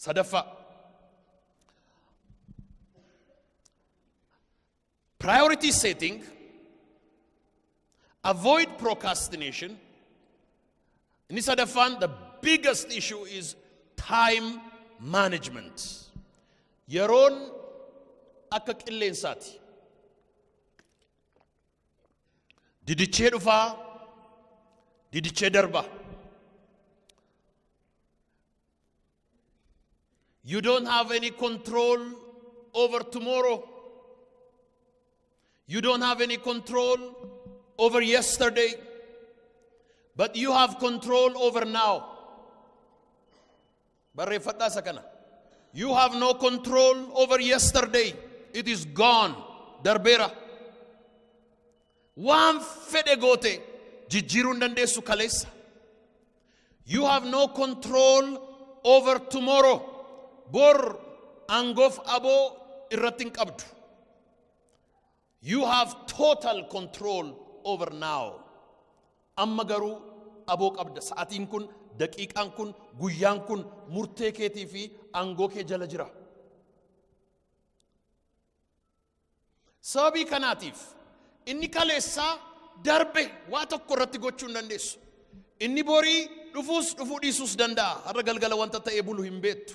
Sadaffaa. Priority setting, avoid procrastination. Inni sadaffaan, the biggest issue is time management. Yeroon akka qilleensaati. Didichee dhufaa, didichee darba. You don't have any control over tomorrow. You don't have any control over yesterday. But you have control over now. Barreeffadhaa isa kana. You have no control over yesterday. It is gone. Darbeera. Waan fedhe goote jijjiiruu hin dandeessu kaleessa. You have no control over tomorrow. Bor aangoof aboo irratti hin qabdu. You have total control over now. Amma garuu aboo qabda. Sa'atiin kun, daqiiqaan kun, guyyaan kun murtee keetii fi aangoo kee jala jira. Sababii kanaatiif inni kaleessaa darbe, waa tokko irratti gochuu hin dandeessu. Inni borii dhufuus dhufuu dhiisuus danda'a. Har'a galgala wanta ta'ee bulu hin beektu.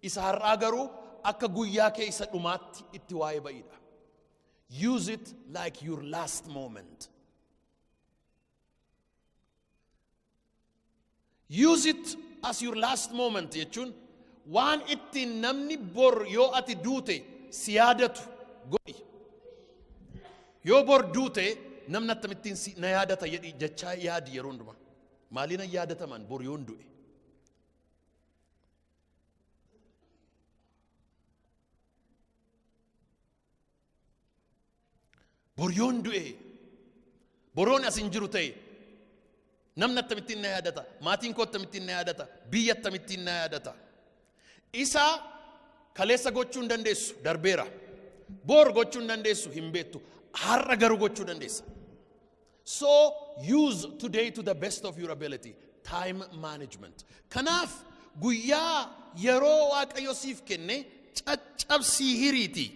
Isa har'aa garuu akka guyyaa kee isa dhumaatti itti waa'ee ba'idha. Use it like your last moment. Use it as your last moment jechuun waan ittiin namni bor yoo ati duute si yaadatu godhi. Yoo bor duute namni akkamittiin si na yaadata jedhi jechaa yaadi yeroo hundumaa. Maaliin yaadataman bor yoon du'e? Bor yoon du'e, boroon as hin jiru ta'e, namni akkamittiin na yaadata? Maatiin koo akkamittiin na yaadata? Biyya akkamittiin na yaadata? Isa kaleessa gochuu hin dandeessu, darbeera. Bor gochuu hin dandeessu, hin beektu. Har'a garuu gochuu dandeessa. So use today to the best of your ability. Time management. Kanaaf guyyaa yeroo Waaqayyo siif kenne caccabsii hiriiti.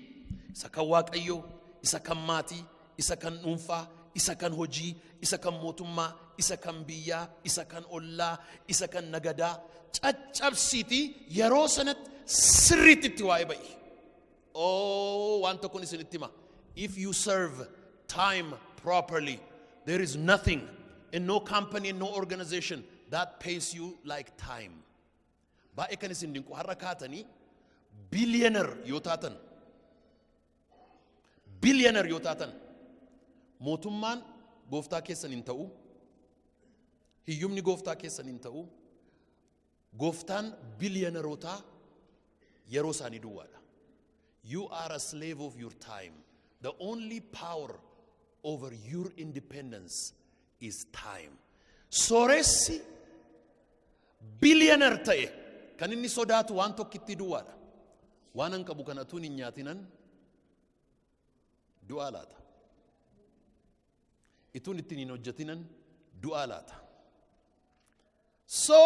Isa kan Waaqayyoo, isa kan maatii, isa kan dhuunfaa, isa kan hojii, isa kan mootummaa, isa kan biyyaa, isa kan ollaa, isa kan nagadaa. Caccabsiiti yeroo sanatti sirriitti itti waa'ee ba'i. Oh, waan tokkoon isinitti hima. If you serve time properly, there is nothing in no company and no organization that pays you like time. Baay'ee kan isin dinqu, har'a kaatanii billionaire yoo taatan, billionaire yoo taatan, mootummaan gooftaa keessan hin ta'u, hiyyumni gooftaa keessan hin ta'u, gooftaan billionaireotaa yeroo isaanii duwwaadha. You are a slave of your time. The only power over your independence is time. Sooressi billionaire ta'e kan inni sodaatu waan tokkitti duwwaadha. Waan an qabu kana tuun hin nyaatinan du'aa laata? Ituun ittiin hin hojjetinan du'aa laata? So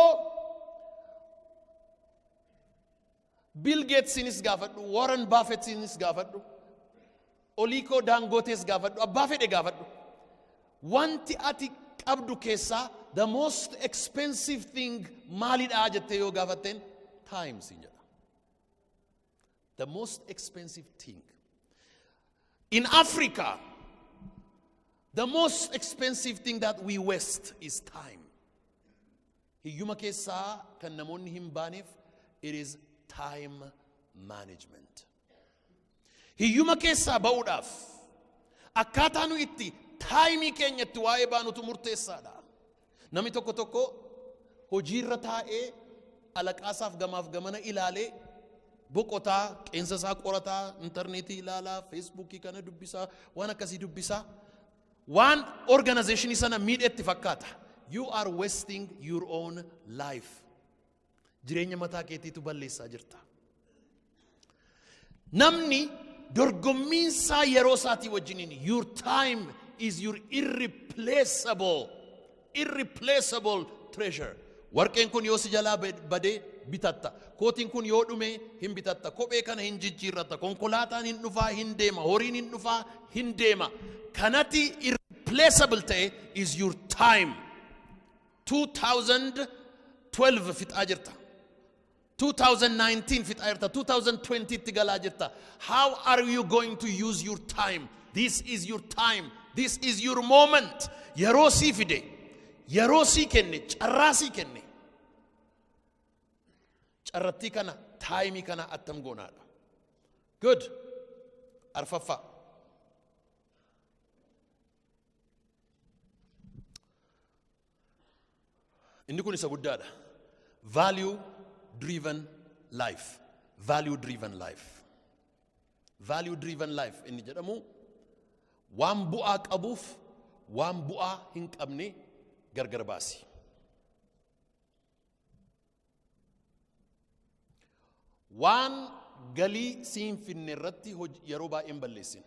Bill Gatesinis gaafadhu, Warren Buffettinis gaafadhu, Aliko Dangotes gaafadhu, abbaa fedhe gaafadhu. Wanti ati qabdu keessaa the most expensive thing maalidha jettee yoo gaafatteen, time siin jedha. The most expensive thing. In Africa, the most expensive thing that we waste is time. Hiyyuma keessaa kan namoonni hin baaneef, it is time management. Hiyyuma keessaa ba'uudhaaf akkaataa nu itti timeii keenyatti waa'ee baanutu murteessaadha. Namni tokko tokko hojiirra taa'ee alaqaasaaf gamaaf gamana ilaalee boqotaa, qeensa isaa qorataa, intarneetii ilaalaa, Facebookii kana dubbisaa, waan akkasii dubbisaa, waan organizationii sana miidhetti fakkaata. You are wasting your own life. Jireenya mataa keetiitu balleessaa jirta. Namni dorgommiinsaa yeroo isaatii wajjiniin. Your time is your irreplaceable treasure. Warqeen kun yoo si jalaa badee bitatta. Kootiin kun yoo dhume hin bitatta. Kophee kana hin jijjiirratta. Konkolaataan hin dhufaa hin deema. Horiin hin dhufaa hin deema. Kanati irreplaceable ta'e is your time. 2012 fixaa jirta. 2019 fixaa jirta. 2020 tti galaa jirta. How are you going to use your time? This is your time. This is your moment. Yeroo sii fide, yeroo sii kenne, carraa sii kenne. Carrattii kana, time kana attam goonaadha. Good. Arfaffaa. Inni kun isa guddaadha. Value driven life. Value driven life. Value driven life inni jedhamu waan bu'aa qabuuf waan bu'aa hin qabne gargar baasi. Waan galii siin finne irratti yeroo baay'ee hin balleessin.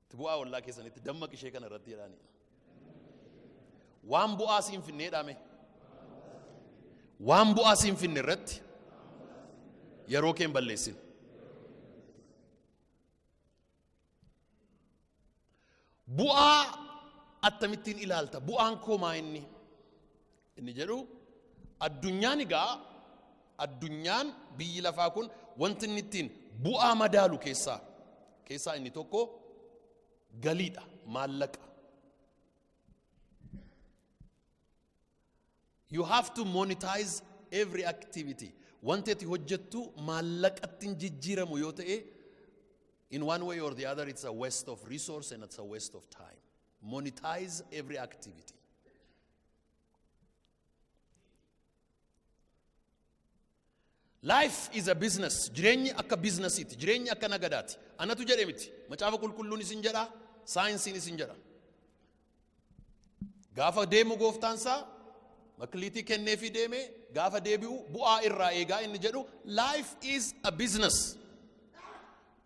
Itti bu'aa ollaa keessanitti dammaqi ishee kana irratti jedhaani. Waan bu'aa siin finne jedhame. Waan bu'aa siin finne irratti yeroo kee hin balleessin. Bu'aa akkamittiin ilaalta? Bu'aan koo maa inni? Inni jedhu, addunyaan egaa, addunyaan biyyi lafaa kun wanti inni ittiin bu'aa madaalu keessaa inni tokko galiidha, maallaqa. You have to monetize every activity. Wanti ati hojjettu maallaqatti hin jijjiiramu yoo ta'e, in one way or the other, it's a waste of resource and it's a waste of time. Monetize every activity. Life is a business. Jireenyi akka businessiiti. Jireenyi akka nagadaati. Anatu jedhe miti. Macaafa Qulqulluun isin jedha. Saayinsiin isin jedha. Gaafa deemu gooftaansaa makliitii kenneefii deeme, gaafa deebi'u bu'aa irraa eegaa inni jedhu, life is a business.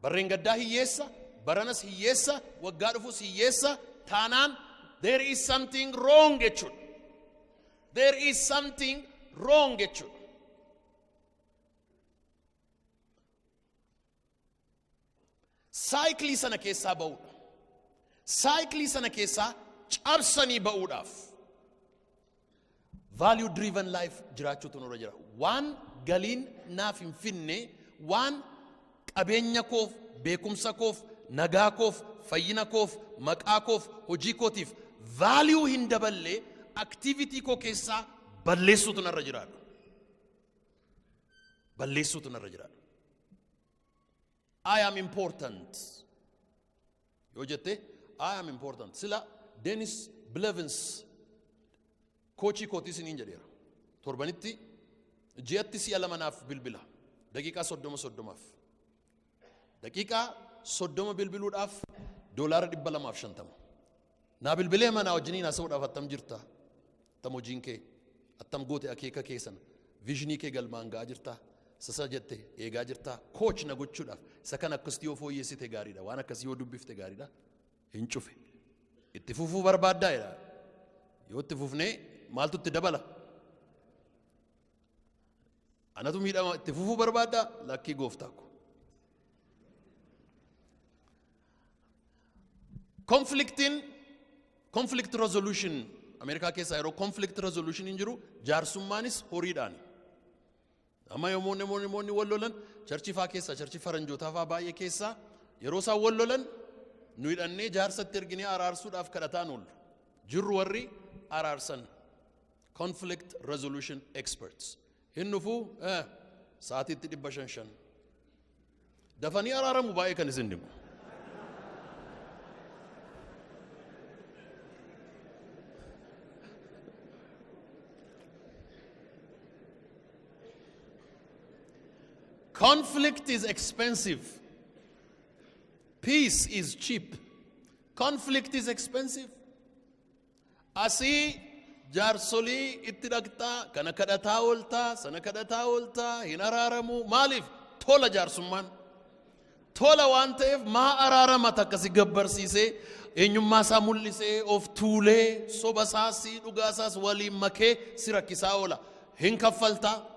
Barreen gaddaa hiyyeessa, baranas hiyyeessa, waggaa dhufus hiyyeessa taanaan, there is something wrong jechuudha. There is something wrong jechuudha. Cycle sana keessaa ba'uudha. Cycle sana keessaa cabsanii ba'uudhaaf value driven life jiraachuutu nurra jira. Waan galiin naaf hin finne, waan qabeenya koof, beekumsa koof, nagaa koof, fayyina koof, maqaa koof, hojii kootiif value hin daballe activity koo keessaa balleessuutu narra jiraadha. Balleessuutu narra jiraadha. I am important. Yoo jette, I am important. Sila Dennis Blevins coach kootii isiniin jedheera. Torbanitti, ji'atti si'a lama naaf bilbila. Daqiiqaa 30 30f. Daqiiqaa 30 bilbiluudhaaf $250. Naa bilbilee manaa wajjiniin haasa'uudhaaf, attam jirta? Attam hojiin kee? Attam goote akeeka kee sana? Vision kee galmaan ga'aa jirta? Sasa jette eegaa jirta? Coach na gochuudhaaf, isa kan akkasitti yoo fooyyessite gaariidha. Waan akkasii yoo dubbifte gaariidha. Hin cufe. Itti fufuu barbaaddaa jedha. Yoo itti fufnee maaltu itti dabala? Anatu miidhama, itti fufuu barbaaddaa? Lakkii, gooftaa ko. Conflictiin, conflict resolution, Ameerikaa keessaa yeroo conflict resolution hin jiru, jaarsummaanis horiidhaani. Amma yommuu namoonni wal lolan, church faa keessaa, church faranjootaa faa baay'ee keessaa, yeroo isaan wal lolan nu hidhannee jaarsatti erginee araarsuudhaaf kadhataan oollu. Jirru warri araarsan, conflict resolution experts. Hin dhufuu, sa'aatiitti 500 5. Dafanii araaramu baay'ee kan isin dhibu. Conflict is expensive. Peace is cheap. Conflict is expensive. Asii jaarsolii itti dhaqxaa, kana kadhataa ooltaa, sana kadhataa ooltaa, hin araaramu. Maaliif? Tola jaarsummaan. Tola waan ta'eef maa araaramata? Akkasi gabbarsiisee, eenyummaa isaa mul'isee, of tuulee, soba isaas dhugaa isaas waliin makee si rakkisaa oola. Hin kaffaltaa.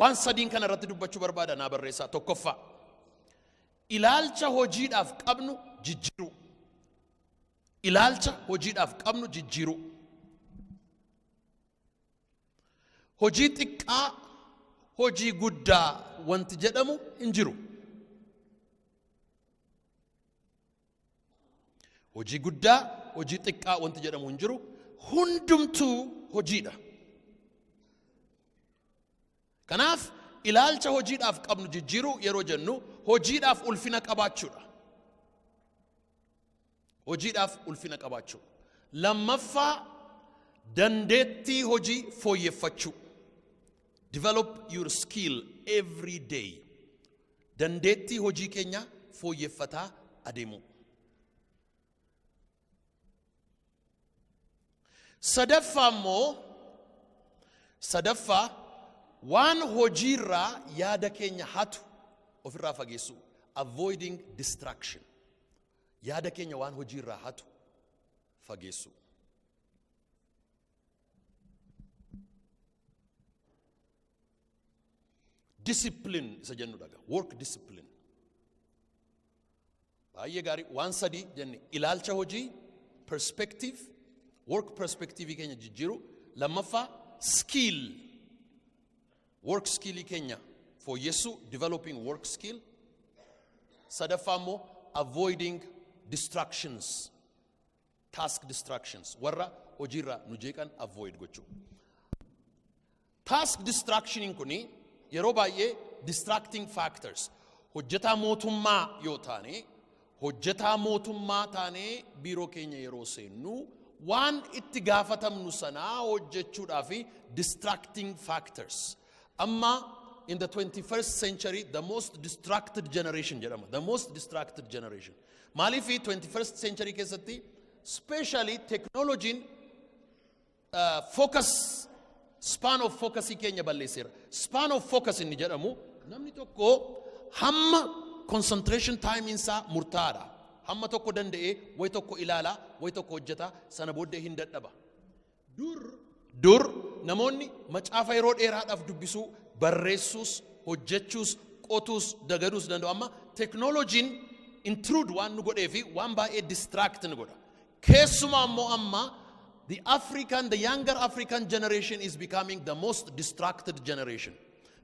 Waan sadiin kana irratti dubbachuu barbaada, naa barreessaa. Tokkoffaa, ilaalcha hojiidhaaf qabnu jijjiiruu. Ilaalcha hojiidhaaf qabnu jijjiiruu. Hojii xiqqaa, hojii guddaa wanti jedhamu hin jiru. Hojii guddaa, hojii xiqqaa wanti jedhamu hin jiru. Hundumtuu hojiidha. Kanaaf ilaalcha hojiidhaaf qabnu jijjiiruu yeroo jennu, hojiidhaaf ulfina qabaachuudha. Hojiidhaaf ulfina qabaachuu. Lammaffaa, dandeettii hojii fooyyeffachuu. Develop your skill every day. Dandeettii hojii keenya fooyyeffataa adeemuu. Sadaffaa immoo, sadaffaa, waan hojiirraa yaada keenya hatu ofirraa fageessuu. Avoiding distraction. Yaada keenya waan hojiirraa hatu fageessuu. Discipline isa jennu dhaga. Work discipline. Baay'ee gaarii. Waan sadii jenne: ilaalcha hojii, perspective, work perspective keenya jijjiiru. Lammaffaa, skill, work skill keenya fooyyessuu, developing work skill. Sadaffaa immoo, avoiding distractions, task distractions, warra hojiirraa nu jeeqan avoid gochuu. Task distractioniin kuni yeroo baay'ee distracting factors, hojjetaa mootummaa yoo taane, hojjetaa mootummaa taanee biiroo keenya yeroo seennu, waan itti gaafatamnu sanaa hojjechuudhaaf distracting factors. Amma in the 21st century, the most distracted generation jedhama. The most distracted generation. Maaliif? 21st century keessatti specially technology'n focus, span of focusii keenya balleesseera. Span of focus inni jedhamu, namni tokko hamma concentration time isaa murtaa'aadha. Hamma tokko danda'ee way tokko ilaalaa, way tokko hojjetaa, sana booddee hin dadhaba. Dur dur namoonni macaafa yeroo dheeraadhaaf dubbisuu, barreessuus, hojjechuus, qotuus, dagaduus danda'u. Amma teknooloojiin intrude waan nu godhee fi waan baay'ee distract nu godha. Keessumaa immoo amma the younger African generation is becoming the most distracted generation.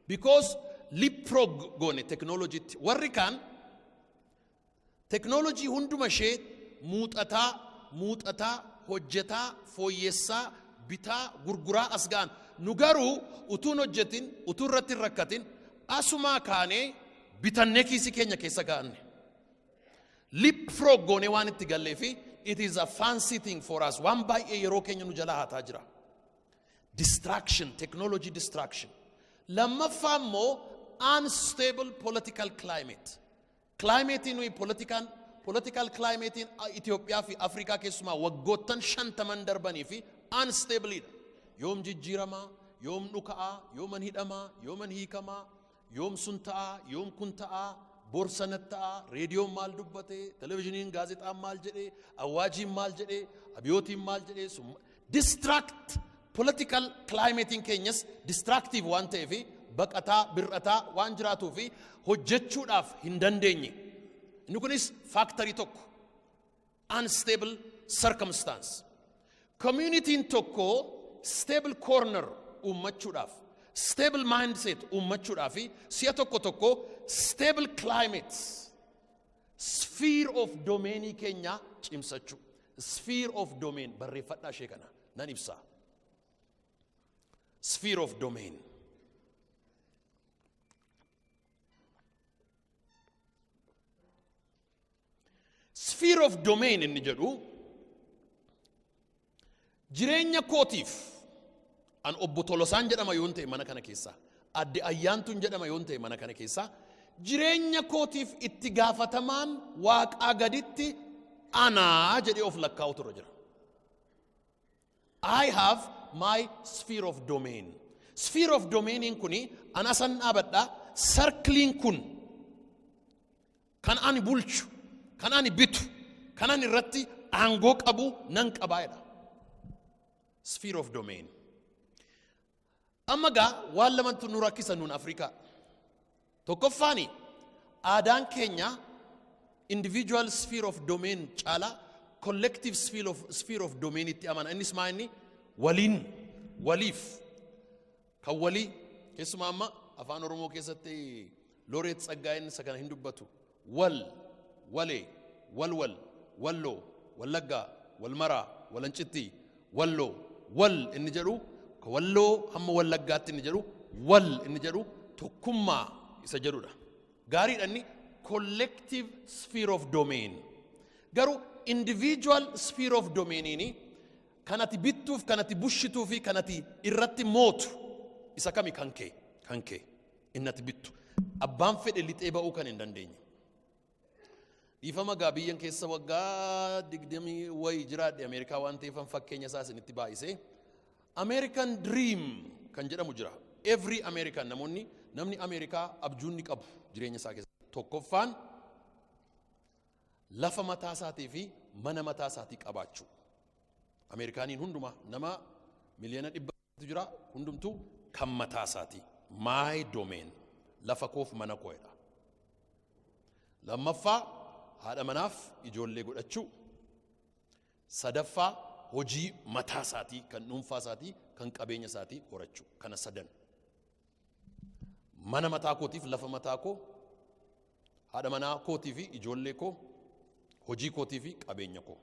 Because leapfrog goone teknooloojiitti. Warri kaan teknoolojii hunduma ishee muuxataa, muuxataa, hojjetaa, fooyyessaa, bitaa, gurguraa as ga'an. Nu garuu utuun hojjetin, utuu irratti hin rakkatin, asumaa kaanee bitannee kiisii keenya keessa kaa'anne. Leapfrog goonee waan itti gallee fi it is a fancy thing for us. Waan baay'ee yeroo keenya nu jalaa hataa jira. Distraction, technology distraction. Lammaffaa immoo, unstable political climate. Climate nuyi political climate Itoophiyaa fi Afrikaa keessumaa waggoottan 50n darbanii fi unstableidha. Yoom jijjiiramaa, yoom dhuka'aa, yooman hidhamaa, yooman hiikamaa, yoom sun ta'aa, yoom kun ta'aa, borsanat ta'aa, reediyoon maal dubbate, televizhiniin, gaazexaan maal jedhee, awwaajiin maal jedhee, abiyootiin maal jedhee, sun distract, political climatein keenyas distractive waan ta'eef, baqataa bir'ataa waan jiraatuu fi hojjechuudhaaf hin dandeenye. Inni kunis factorii tokko, unstable circumstance. Community'n tokko stable corner uummachuudhaaf, stable mindset uummachuudhaaf, si'a tokko tokko stable climate, sphere of domainii keenya cimsachuu. Sphere of domain, barreeffadhaa ishee kana, nan ibsaa. Sphere of domain. Sphere of domain inni jedhu, jireenya kootiif an obbo Tolosaan jedhama yoon ta'e mana kana keessaa, adde Ayyaantuun jedhama yoon ta'e mana kana keessaa, jireenya kootiif itti gaafatamaan waaqaa gaditti anaa jedhee of lakkaa'utu irra jira. I have my sphere of domain. Sphere of domainiin kuni an asan dhaabadha. Circleiin kun kan ani bulchu, kan ani bitu, kan ani irratti aangoo qabu nan qabaa jedha. Sphere of domain. Amma gaa waan lamantu nu rakkisa nuun Afrikaa. Tokkoffaani, aadaan keenya individual sphere of domain caalaa collective sphere of domain itti amana. Innis maa inni waliin, waliif, kan walii. Keessumaa amma Afaan Oromoo keessatti Looreet Tsaggaayeen isa kana hin dubbatu. Wal, walee, wal, wal, walloo, wallaggaa, wal maraa, walancittii, walloo, wal inni jedhu, ka walloo hamma wallaggaatti inni jedhu, wal inni jedhu tokkummaa isa jedhudha. Gaariidha, inni collective sphere of domain. Garuu individual sphere of domainiini kan ati bittuuf, kan ati bushituu fi kan ati irratti mootu isa kami? Kan kee inni ati bittu, abbaan fedhe lixee ba'uu kan hin dandeenye. Dhiifama gaa, biyyan keessa waggaa 20 wayi jiraadhe Ameerikaa waan ta'eefan fakkeenya isaa isinitti baay'isee. American Dream kan jedhamu jira. Every American, namoonni, namni Ameerikaa abjuun ni qabu jireenya isaa keessatti. Tokkoffaan lafa mataa isaatii fi mana mataa isaatii qabaachuu. Ameerikaaniin hundumaa nama miliyoona 100 jira, hundumtuu kan mataa isaatii. My domain, lafa koof mana koodha. Lammaffaa, haadha manaaf ijoollee godhachuu. Sadaffaa, hojii mataa isaatii kan dhuunfaa isaatii kan qabeenya isaatii horachuu. Kana sadan. Mana mataa kootiif lafa mataa koo, haadha manaa kootii fi ijoollee koo, hojii kootii fi qabeenya koo.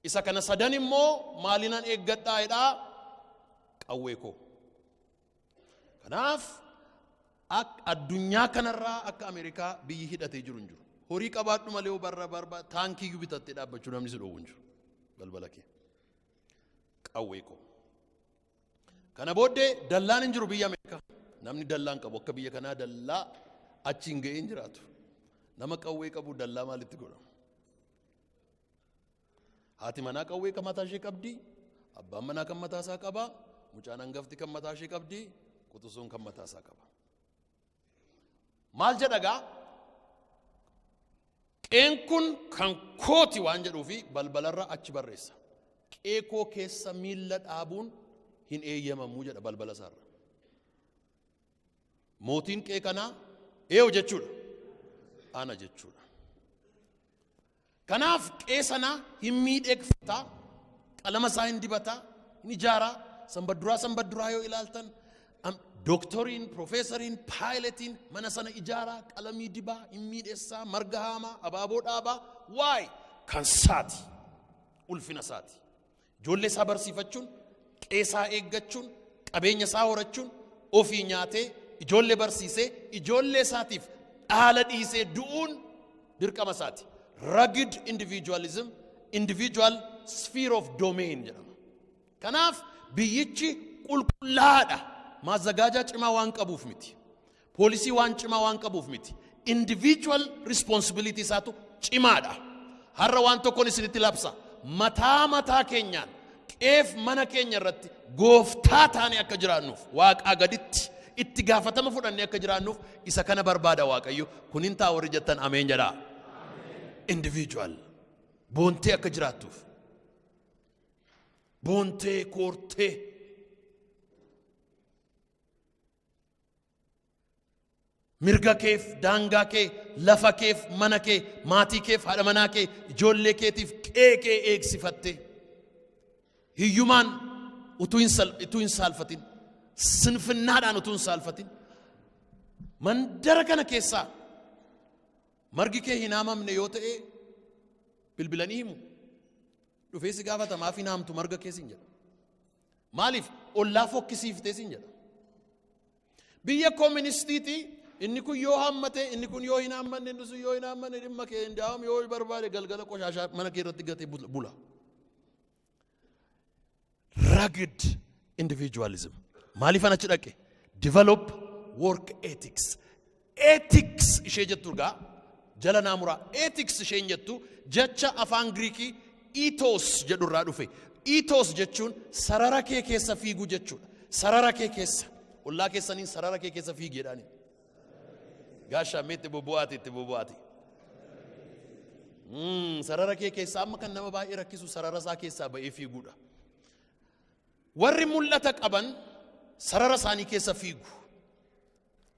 Isa kana sadan immoo maalinan eeggadhaa jedhaa? Qawwee koo. Kanaaf addunyaa kanarraa akka Ameerikaa biyyi hidhatee jiru hin jiru. Horii qabaadhu malee barra barba taankii bitattee dhaabbachuu namni si dhoowwu hin jiru. Balbala kee. Qawwee koo. Kana booddee dallaan hin jiru biyya Ameerikaa. Namni dallaan qabu akka biyya kanaa dallaa achiin ga'ee hin jiraatu. Nama qawwee qabu dallaa maalitti godhama? Haati manaa qawwee kan mataa ishee qabdi. Abbaan manaa kan mataa isaa qaba. Mucaan hangafti kan mataa ishee qabdi. Quxisuun kan mataa isaa qaba. Maal jedha gaa? Qeen kun kan kooti waan jedhuufi balbalarra achi barreessa. "Qee koo keessa miilla dhaabuun hin eeyyamamuu" jedha balbala isaarra. Mootiin qee kanaa eenyu jechuudha? Ana jechuudha. Kanaaf qee sana hin miidhegfata, qalama isaa hin dibataa, hin ijaaraa. Sanbadduraa sanbadduraa yoo ilaaltan, dooktoriin, piroofeesariin, paayiletiin mana sana ijaaraa, qalamii dibaa, hin miidhessaa, marga haamaa, abaaboo dhaabaa. Waay, kan saati, ulfina isaati. Ijoollee isaa barsiifachuun, qeesaa eeggachuun, qabeenya isaa horachuun, ofii nyaatee, ijoollee barsiisee, ijoollee isaatiif dhaala dhiisee du'uun dirqama isaati. Rugged individualism, individual sphere of domain jedhama. Kanaaf biyyichi qulqullaadha. Maazagaajaa cimaa waan qabuuf miti. Poolisii waan cimaa waan qabuuf miti. Individual responsibility isaatu cimaadha. Har'a waan tokkoon isinitti labsa. Mataa mataa keenyaan qeef mana keenya irratti gooftaa taane akka jiraannuuf, waaqaa gaditti itti gaafatama fudhannee akka jiraannuuf isa kana barbaada Waaqayyo. Kunin taa warri jettan ameen jedhaa. Individual boontee akka jiraattuuf, boontee koortee mirga keef, daangaa kee, lafa keef, mana kee, maatii keef, haadha manaa kee, ijoollee keetiif qee kee eegsifatte, hiyyumaan utuu hin saalfatin, sinfinnaadhaan utuu hin saalfatin, mandara kana keessaa margi kee hin haamamne yoo ta'e bilbilanii himu. Dhufee si gaafata, "Maaf hin haamtu marga kee?" siin jedha. "Maaliif ollaa fokkisiiftee?" siin jedha. Biyya kooministiiti inni kun yoo haammate, inni kun yoo hin haammanne, inni sun yoo hin haammanne dhimma kee hin daa'amu. Yoo barbaade galgala qoshaashaa mana kee irratti gatee bula. Rugged individualism. Maaliif achi dhaqe? Develop work ethics. Ethics ishee jettu egaa jala naamuraa. Ethics isheen jettu jecha afaan Giriikii ethos jedhu irraa dhufe. Ethos jechuun sarara kee keessa fiiguu jechuudha. Sarara kee keessa. Ollaa keessaniin "Sarara kee keessa fiigi" jedhaani. Gaashaa mee itti bobbo'aati, itti bobbo'aati. Sarara kee keessa. Amma kan nama baay'ee rakkisu sarara isaa keessaa ba'ee fiiguudha. Warri mul'ata qaban Sarara isaanii keessa fiigu.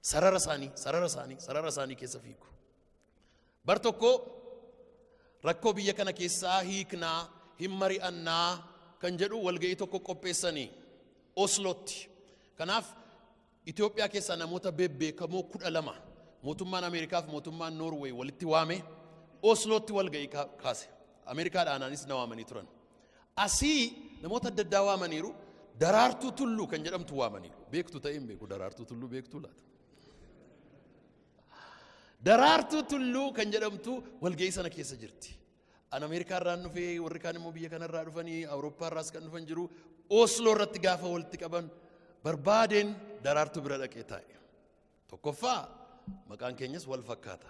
Sarara isaanii, sarara isaanii, sarara isaanii keessa fiigu. Bar tokko rakkoo biyya kana keessaa hiiknaa, hin mari'annaa kan jedhu walga'ii tokko qopheessanii Oslootti. Kanaaf Itoophiyaa keessaa namoota bebbeekamoo 12 mootummaan Ameerikaa fi mootummaan Noorweey walitti waame, Oslootti walga'ii kaase. Ameerikaadhaanaanis na waamanii turan. Asii namoota adda addaa waamaniiru. Daraartuu Tulluu kan jedhamtu waamaniiru. Beektu ta'ee hin beeku, Daraartuu Tulluu beektuu laata? Daraartuu Tulluu kan jedhamtu walga'ii sana keessa jirti. An Ameerikaa irraan dhufee, warri kaan immoo biyya kanarraa dhufanii, Awurooppaa irraas kan dhufan jiru. Osloo irratti gaafa walitti qaban barbaadeen Daraartuu bira dhaqee taa'e. Tokkoffaa, maqaan keenyas wal fakkaata.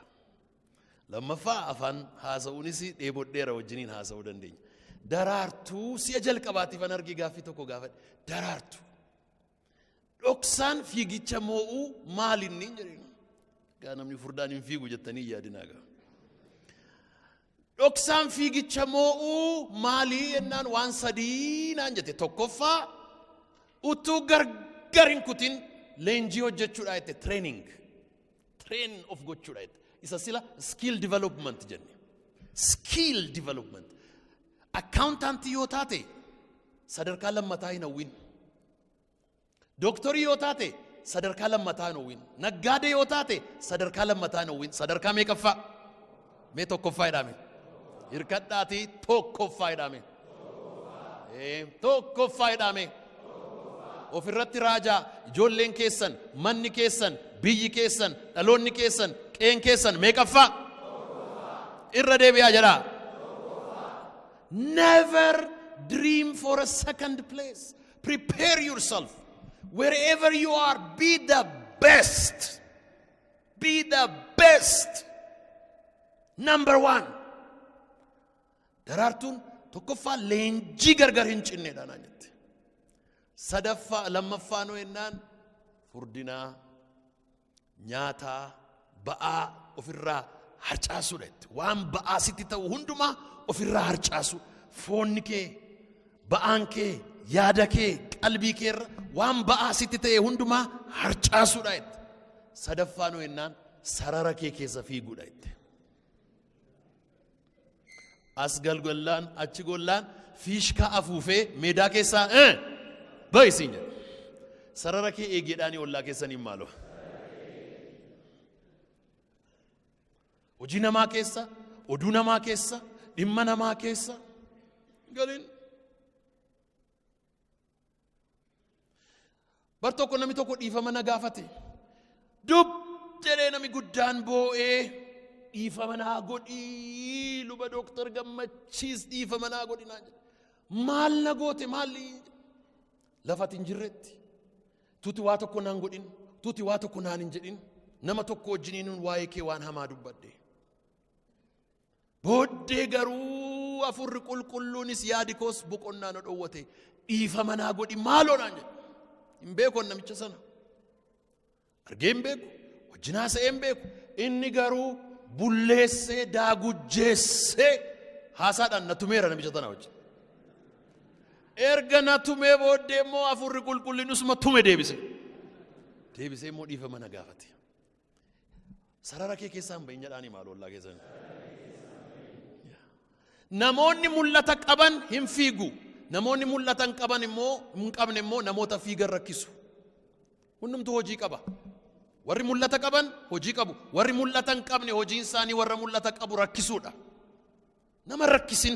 Lammaffaa, afaan haasa'uunis dheebodheera, wajjiniin haasa'uu dandeenya. Daraartuu si'a jalqabaatiif an argee gaaffii tokko gaafadhe. "Daraartuu, dhoksaan fiigicha moo'uu maal inni?" jedheen. Gaa namni furdaan hin fiigu jettanii yaadinaa gaa. "Dhoksaan fiigicha moo'uu maalii?" jennaan, waan sadii naan jette. "Tokkoffaa, utuu gargar hin kutin leenjii hojjechuudha," jette. "Training. Train of gochuudha," jette. Isa sila skill development jenne. Skill development. Accountantii yoo taate sadarkaa lammataa hin hawwin. Dooktorii yoo taate sadarkaa lammataa hin hawwin. Naggaadee yoo taate sadarkaa lammataa hin hawwin. Sadarkaa meeqaffaa? Mee tokkoffaa jedhame. Hirkadhaatii tokkoffaa jedhame. Tokkoffaa jedhame. Ofirratti raajaa, ijoolleen keessan, manni keessan, biyyi keessan, dhaloonni keessan, qeen keessan meeqaffaa? Irra deebi'aa jedhaa. Never dream for a second place. Prepare yourself. Wherever you are, be the best. Be the best. Number one. Daraartuun tokkoffaa leenjii gargar hin cinneedha naan jette. Sadaffaa, lammaffaa noo jennaan, furdinaa, nyaataa, ba'aa ofirraa harcaasuudha jette. Waan ba'aa sitti ta'u hundumaa ofirraa harcaasu. Foonni kee, ba'aan kee, yaada kee, qalbii kee irra waan ba'aa sitti ta'e hundumaa harcaasuudha jette. Sadaffaa noo jennaan, sarara kee keessa fiiguudha jette. As galgallaan achi gollaan fiishkaa afuufee meedaa keessaa bahi siin jedhe. Sarara kee eegeedhaanii ollaa keessaniin maaloo. Hojii namaa keessa, oduu namaa keessa, dhimma namaa keessa galin. Bar tokko namni tokko dhiifama na gaafate. Dub jedhee namni guddaan boo'ee, "Dhiifama naa godhii, luba Dooktar Gammachiis, dhiifama naa godhi," naan jedhe. "Maal na goote? Maali?" Lafa ati hin jirretti. Tuti waa tokko naan godhin, tuti waa tokko naan hin jedhin, nama tokko wajjiniin waa'ee kee waan hamaa dubbadhe. Booddee garuu afurri qulqulluunis yaadi koos boqonnaa na dhowwate, dhiifama naa godhi maaloo naan jedhe. Hin beeku namicha sana. Argee hin beeku, wajjin haasa'ee hin beeku. Inni garuu bulleessee daagujjeessee haasaadhaan na tumeera namicha sana wajjin. Erga na tumee booddee immoo afurri qulqullinusuma tume deebise. Deebisee immoo dhiifama na gaafate. Sarara kee keessaa hin bahin jedhaanii maal ollaa keessan. Namoonni mul'ata qaban hin fiigu. Namoonni mul'ata hin qaban immoo, hin qabne immoo namoota fiigan rakkisu. Hundumtuu hojii qaba. Warri mul'ata qaban hojii qabu. Warri mul'ata hin qabne hojiin isaanii warra mul'ata qabu rakkisuudha. Nama rakkisin.